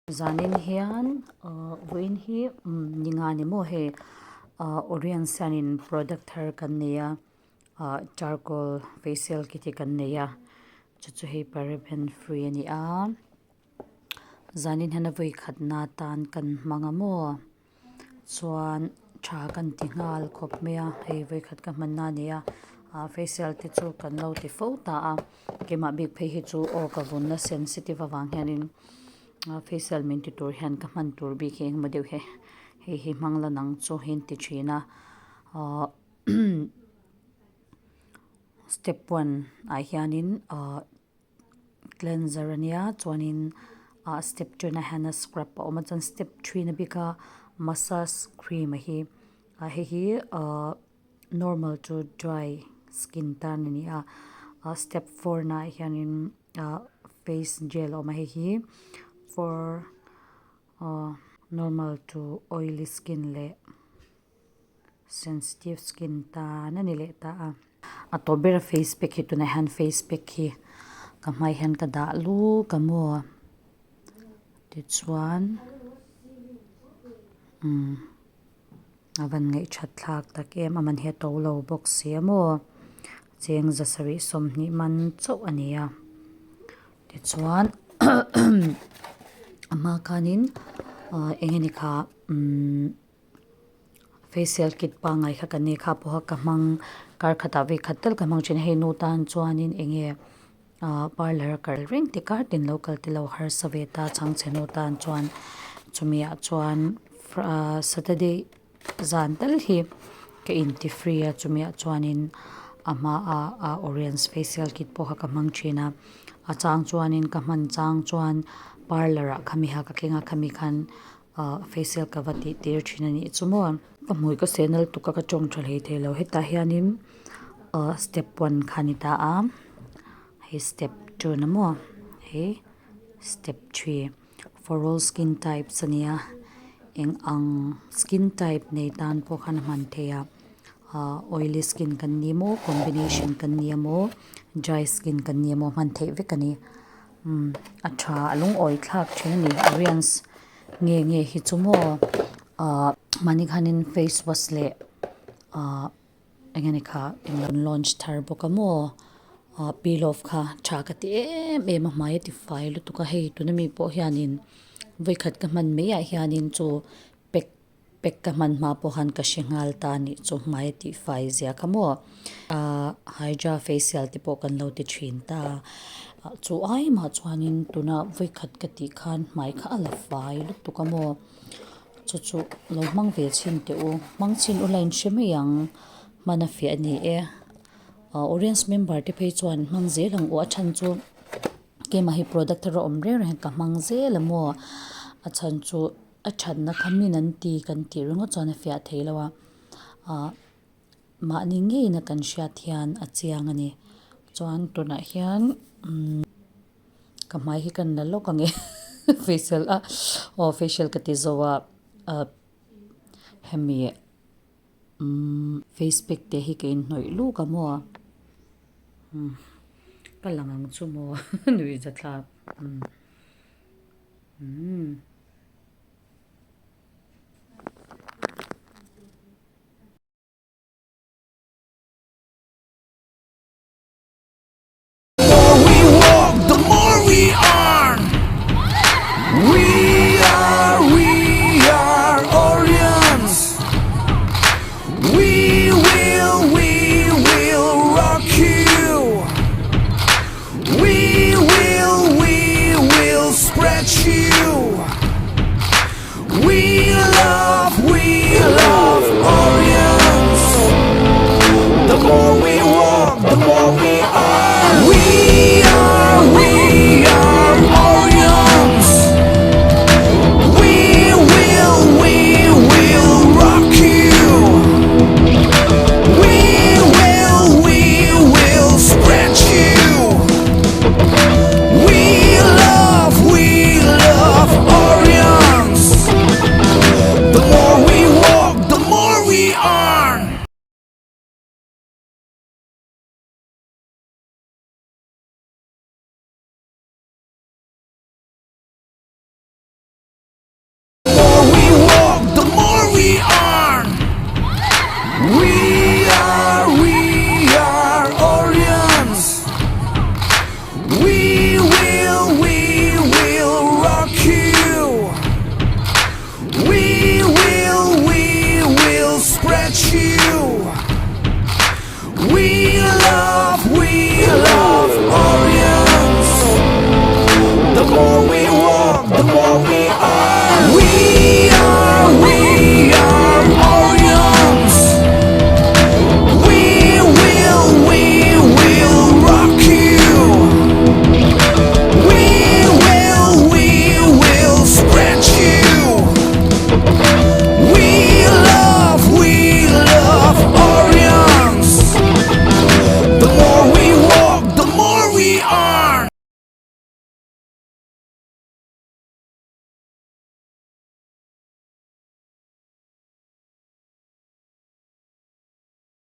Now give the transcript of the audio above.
Zanin hian ahh vawiin hi umm ni nga ni maw hei ahh Oriens hianin product thar kan nei a ahh charcoal facial kit hi kan nei a chu chu hei paraben free a ni a zanin hian a vawi khatna atan kan hmang a maw. Chuan tha kan ti nghal khawp mai a hei vawikhat ka hmanna a ni a ah facial te chu kan lo ti fo ta a keimah bik phei hi chu aw ka vunna sensitive avang hianin ah facial min ti tur hian ka hman tur bik hi engemaw deuh hi hei hi hmang la nang chu hi an ti thin a ah step one ah hianin ah. Cleanser ania chuanin ah step two na hian a scrub a awm a chuan step three na bik a massage cream a hi ah hei hi ah normal to dry skin tan a ni a ah step four naah hianin ah face gel a awm a hei hi for ah normal to oily skin leh. Sensitive skin tan a ni leh ta a. A tawp ber a face pack hi tunah hian face pack hi ka hmai hian ka dah luk a maw tichuan umm a van ngaihthat thlak tak em a man hi a to lo bawk si a maw cheng zasarih sawmhnih man chauh a ni a tichuan a hma khanin ah eng nge ni kha umm. Facial kit pangngai kha ka nei kha pawha ka hmang kar khatah vei khat tal ka hmang thin a hei nu tan chuanin eng nge ah parlour a kal reng te kar tin lo kal te lo harsa ve ta chhangchhe nu tan chuan chumi ah chuan ah saturday zan tal hi ka inti free a chumi ah chuanin a hmaah ah oriens facial kit pawh kha ka hmang thin a a chang chuanin ka hman chang chuan parlour ah khami kha ka thleng a khami khan. Ah facial ka va tih tir thin a nih chu maw ka hmui ka seh nal tuk a ka tawng tha hlei thei lo hetah hianin ah step one kha a ni ta a hei step two na maw hei step three for all skin types a nia eng ang skin type nei tan pawh khan a hman theih a ah oily skin kan ni maw combination kan ni emaw dry skin kan ni emaw hman theih vek a ni. Umm a tha a lungawi thlak thin a ni Oriens nge nge hi chu maw ahh mahni khanin face wash leh ahh eng nge ni kha eng an launch thar bawk a maw ahh peel off kha tha ka ti em em a hmai a ti fai lutuk a hei tuna mi pawh hianin vawikhat ka hman mai ah hianin chu pack Pack ka hman hma pawh khan ka hre nghal ta anih chu hmai a tih fai zia kha maw ahh hydra facial te pawh kan lo ti thin ta ah chu ai mah chuanin tuna vawikhat ka tih khan hmai kha a la fai lutuk a maw chu chu lo hmang ve chhin teh u hmang chhin ula in hre mai ang hman a fiah a ni e ah oriens member te phei chuan hmang zel ang u a chhan chu. Keimah hi product thar a awm reng reng ka hmang zel a maw a chhan chu a thatna kha min an ti kan tih ringawt chuan a fiah thei lo a ah mahni ngeiin a kan hriat hian a chiang a ni chuan tunah hian umm ka hmai hi ka la lawk ang e facial a aw facial ka ti zo a ah hemi umm face pack te hi ka inhnawih luk a maw. Ka lang ang chu maw nuih zathlak umm umm. R.